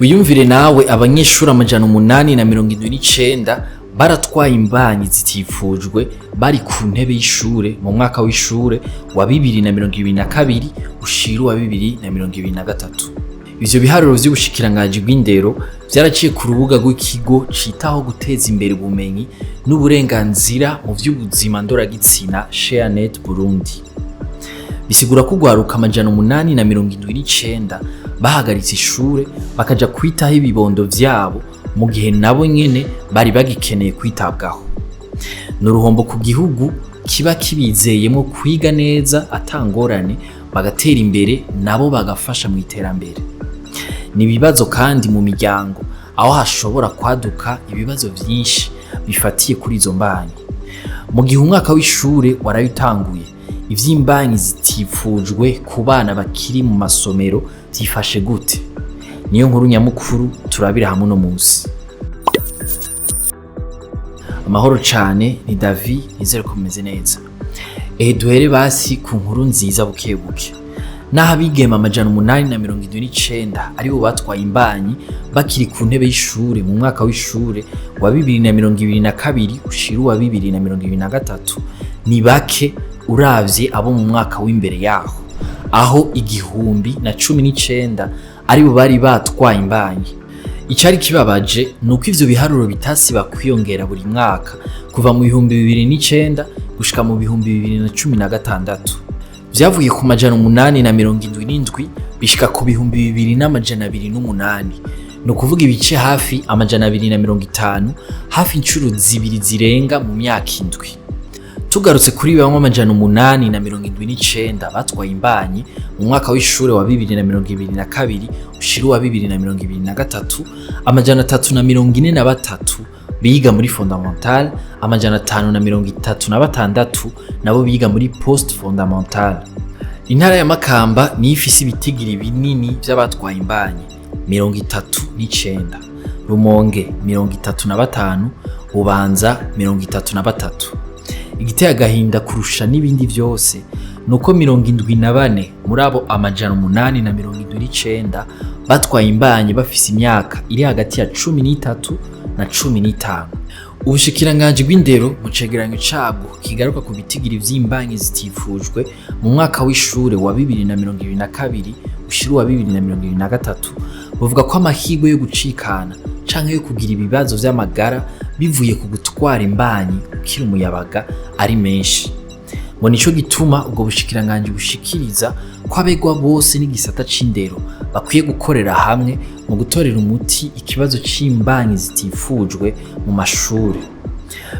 Wiyumvire nawe, abanyeshuri 879 baratwaye imbanyi zitifujwe bari ku ntebe y'ishure mu mwaka w'ishure wa 2022 ushira uwa 2023. Ivyo biharuro vy'ubushikiranganji bw'indero vyaraciye ku rubuga rw'ikigo citaho guteza imbere ubumenyi n'uburenganzira mu vy'ubuzima ndoragitsina, ShareNet Burundi. Bisigura ko urwaruka 879 bahagaritse ishure bakaja kwitaho ibibondo vyabo mu gihe nabo nyene bari bagikeneye kwitabwaho. Ni uruhombo ku gihugu kiba kibizeyemwo kwiga neza atangorane, bagatera imbere, nabo bagafasha mu iterambere. Ni ibibazo kandi mu miryango, aho hashobora kwaduka ibibazo vyinshi bifatiye kuri izo mbanyi. Mu gihe umwaka w'ishure waraye utanguye, ivy'imbanyi zitifujwe ku bana bakiri mu masomero vyifashe gute? Niyo nkuru nyamukuru turabira hamwe uno munsi. Amahoro cane, ni Davi, nizere ko mumeze neza. Ehe, duhere basi ku nkuru nziza buke buke. Naho abigeme 879 aribo batwaye imbanyi bakiri ku ntebe y'ishure mu mwaka w'ishure wa 2022 ushira uwa 2023, ni bake uravye abo mu mwaka w'imbere yaho, aho 1019 aribo bari batwaye imbanyi. Icari kibabaje ni uko ivyo biharuro bitasiba kwiyongera buri mwaka kuva mu 2009 gushika mu 2016. Vyavuye ku 877 bishika ku 2208, ni ukuvuga ibice hafi 250, hafi incuro zibiri zirenga mu myaka 7. Tugarutse kuri bamwe 879 batwaye imbanyi mu mwaka w'ishure wa 2022 ushira uwa 2023, 343 biga muri fondamental, 536 nabo biga muri post fondamental. Intara ya Makamba niyo ifise ibitigiri binini vy'abatwaye imbanyi, 39, Rumonge 35, Bubanza 33. Igiteye agahinda kurusha n'ibindi vyose ni uko 74 muri abo 879 batwaye imbanyi bafise imyaka iri hagati ya 13 na 15. Ubushikiranganji bw'indero, mu cegeranyo cabwo kigaruka ku bitigiri vy'imbanyi zitifujwe mu mwaka w'ishure wa 2022 ushira uwa 2023, buvuga ko amahirwe yo gucikana canke yo kugira ibibazo vy'amagara bivuye ku gutwara imbanyi ukiri umuyabaga ari menshi. Ngo nico gituma ubwo bushikiranganji bushikiriza ko abegwa bose n'igisata c'indero bakwiye gukorera hamwe mu gutorera umuti ikibazo c'imbanyi zitifujwe mu mashure.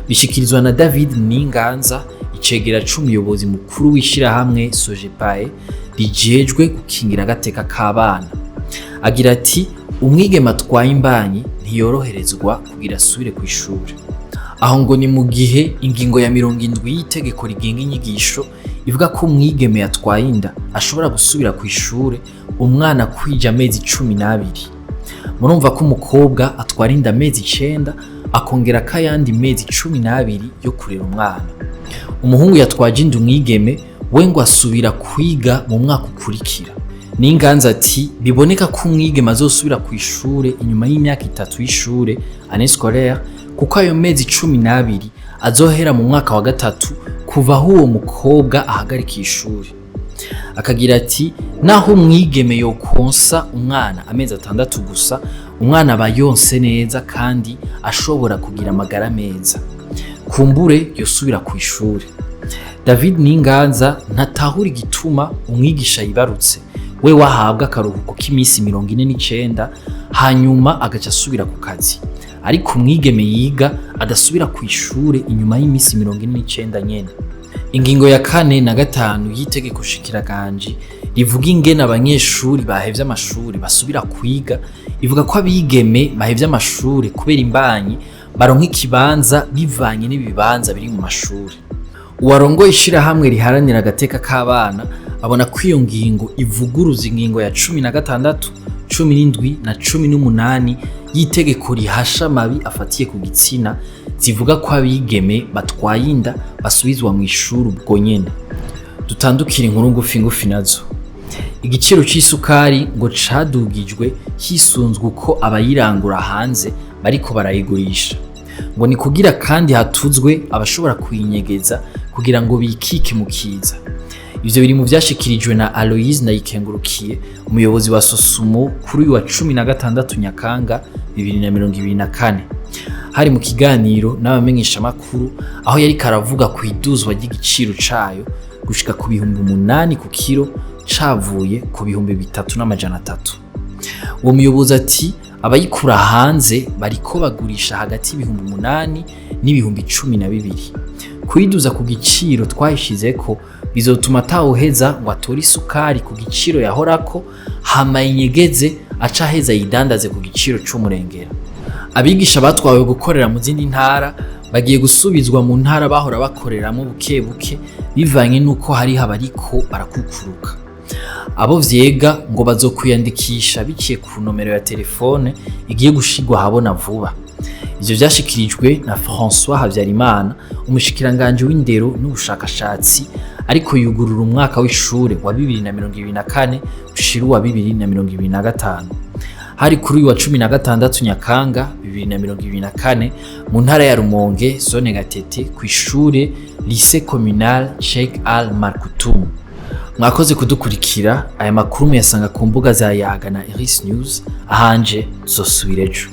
Bishikirizwa na David Ninganza, icegera c'umuyobozi mukuru w'ishirahamwe Sojepae rijejwe gukingira agateka k'abana. Agira ati: "Umwigeme atwaye imbanyi ntiyoroherezwa kugira asubire kw'ishure." Aho ngo ni mu gihe ingingo ya 70 y'itegeko rigenga inyigisho ivuga ko umwigeme yatwaye inda ashobora gusubira kw'ishure umwana kwija amezi 12. Murumva ko umukobwa atwara inda amezi 9, akongera ko ayandi mezi 12 yo kurera umwana. Umuhungu yatwaje inda umwigeme we ngo asubira kwiga mu mwaka ukurikira. Ninganza ati: "Biboneka ko umwigeme azosubira kw'ishure inyuma y'imyaka 3 y'ishure, année scolaire, kuko ayo mezi 12 azohera mu mwaka wa gatatu kuva aho uwo mukobwa ahagarika ishuri." Akagira ati: "Naho umwigeme yokonsa umwana amezi 6 gusa, umwana aba yonse neza kandi ashobora kugira amagara meza, kumbure yosubira ku ishuri." David Ninganza ntatahura igituma umwigisha yibarutse we wahabwa akaruhuko k'iminsi 49, hanyuma agaca asubira ku kazi, ariko umwigeme yiga adasubira ku ishure inyuma y'iminsi 49 nyene. Ingingo ya 4 na 5 y'itegeko shikiraganji rivuga ingene abanyeshuri bahevye amashuri basubira kwiga, ivuga ko abigeme bahevye amashuri kubera imbanyi baronka ikibanza bivanye n'ibibanza biri mu mashuri. Uwarongoye ishirahamwe riharanira agateka k'abana abona ko iyo ngingo ivuguruza ingingo ya 16, 17 na 18 y'itegeko rihasha amabi afatiye ku gitsina, zivuga ko abigeme batwaye inda basubizwa mu ishuri ubwo nyene. Dutandukire inkuru ngufi ngufi nazo. Igiciro c'isukari ngo cadugijwe hisunzwe uko abayirangura hanze bariko barayigurisha. Ngo ni kugira kandi hatuzwe abashobora kuyinyegeza kugira ngo bikike mu kiza. Ivyo biri mu vyashikirijwe na Aloise Ndayikengurukiye, umuyobozi wa Sosumo, kuri uyu wa 16 Nyakanga 2024. Hari mu kiganiro n'abamenyeshamakuru aho yariko aravuga ku iduzwa ry'igiciro cayo gushika ku 8000 ku kiro, cavuye ku 3300. Uwo muyobozi ati abayikura hanze bariko bagurisha hagati y'8000 n'12,000. Kuyiduza ku giciro twayishizeko bizotuma atawuheza ngo atore isukari ku giciro yahorako, hama yinyegeze, aca aheza yidandaze ku giciro c'umurengera. Abigisha batwawe gukorera mu zindi ntara bagiye gusubizwa mu ntara bahora bakoreramo buke buke, bivanye n'uko hariho abariko barakukuruka. Abo vyega ngo bazokwiyandikisha biciye ku nomero ya telefone igiye gushirwa ahabona vuba. Ivyo vyashikirijwe na François Habyarimana, umushikiranganji w'indero n'ubushakashatsi, ariko yugurura umwaka w'ishure wa 2024 ushira uwa 2025. Hari kuri uyu wa 16 Nyakanga 2024 mu ntara ya Rumonge, zone Gatete, kw'ishure Lycée Communal Sheikh Al Maktoum. Mwakoze kudukurikira. Aya makuru muyasanga ku mbuga za Yaga na Iris News. Ahanje tuzosubira ejo.